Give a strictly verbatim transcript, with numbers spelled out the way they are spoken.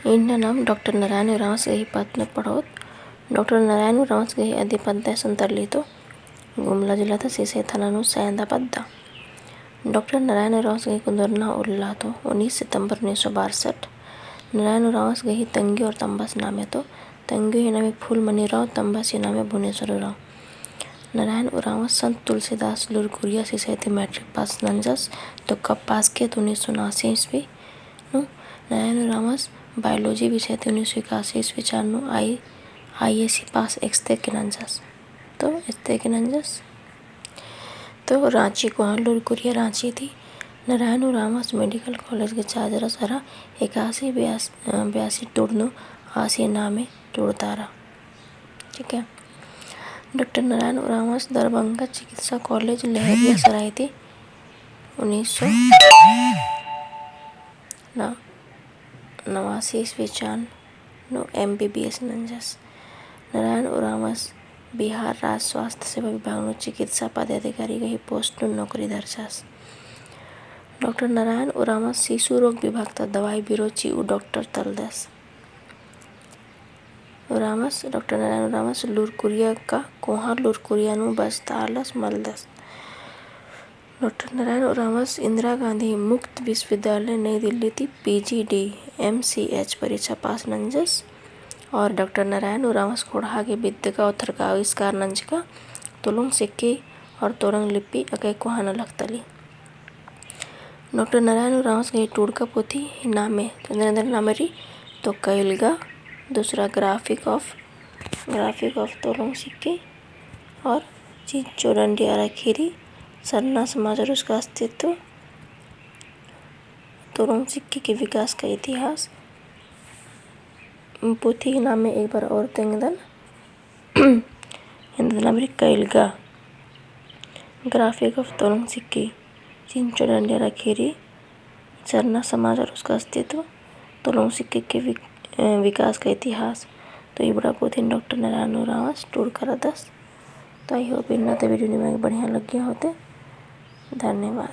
इन्ना नाम डॉक्टर नारायण उराँवस गही पद्द नू पढ़ोत। डॉक्टर नारायण उराँवस गही अदी पद्दा एसन तरली तो गुमला जिला ता सिसई थाना नू सैंदा पद्दा। डॉक्टर नारायण उराँवस गही कुन्दुरना उल्ला तो उन्नीस सितंबर उन्नीस सौ बासठ। नारायण उराँवस गही तंग्यो और तम्बस नामे तो तंग्यो ही नामे फूलमनी उराँव, तम्बस ही नामे भुनेश्वर उराँव। नारायण उराँवस संत तुलसीदास लूरकुरिया सिसई ती मैट्रिक पास नंजस। तो कब पास किया तो उन्नीस सौ उनासी ईस्वी नू। नारायण उराँवस बायोलॉजी विषय ती उन्नीस सौ इक्यासी ईस्वी चान नू आई, आईएससी पास एकासे ती नंजस। तो एकासे ती नंजस। तो राँची कोहाँ लूरकुरिया राँची ती नारायण उराँवस मेडिकल कॉलेज गे चाजरस अरा एकासे बयासी, अ, बयासी टूड़ नू आसी नामे टूड़तारा। ठीक है। डॉक्टर नारायण उराँवस दरभंगा चिकित्सा कॉलेज लहरिया सराय ती उन्नीस सौ ना नवासी ईस्वी चान नू एमबीबीएस नंजस। नारायण उराँवस बिहार राज्य स्वास्थ्य सेवा विभाग नू चिकित्सा पदाधिकारी गही पोस्ट नू नौकरी धरचस। डॉक्टर नारायण उराँवस शिशु रोग विभाग ता दवाई बिरो चिऊ डॉक्टर तलदस। उराँवस, डॉक्टर नारायण उराँवस लूरकुरिया का कोहाँ लूरकुरिया नू बस्ता आलस मलदस। डॉक्टर नारायण उराँवस इंदिरा गांधी मुक्त विश्वविद्यालय नई दिल्ली ती पीजीडी एमसीएच परीक्षा पास नंजस। और डॉक्टर नारायण उराँवस ख़ोंड़हा गे बिद्दका ओथरका आविष्कार नंजका तोलोंग सिक्की और तोरंग लिपि अकय कोहाँ नू लखतली। डॉक्टर नारायण उराँवस गही टूड़का पोथी नामे, तो एन्देर एन्देर नामे रई, तो कइलगा, दूसरा graphic of, graphic of तोलोंग सिक्की और चिंचो डंडी अरा खीरी, सरना समाज और उसका अस्तित्व, तोलोंग सिक्की के विकास का इतिहास। पोथी नामे एक बार और तेंगदन। एन्देर नामे रई कइलगा, graphic of तोलोंग सिक्की, चिंचो डंडी अरा खीरी, सरना समाज और उसका अस्तित्व, तोलोंग सिक्की के विक-, अ, विकास का इतिहास। तो इबड़ा पोथिन डॉक्टर नारायण उराँवस टूड़का रअदस। तो I hope इन्ना ता video निमा गे बढ़िया लग्गिया होते। धन्यवाद।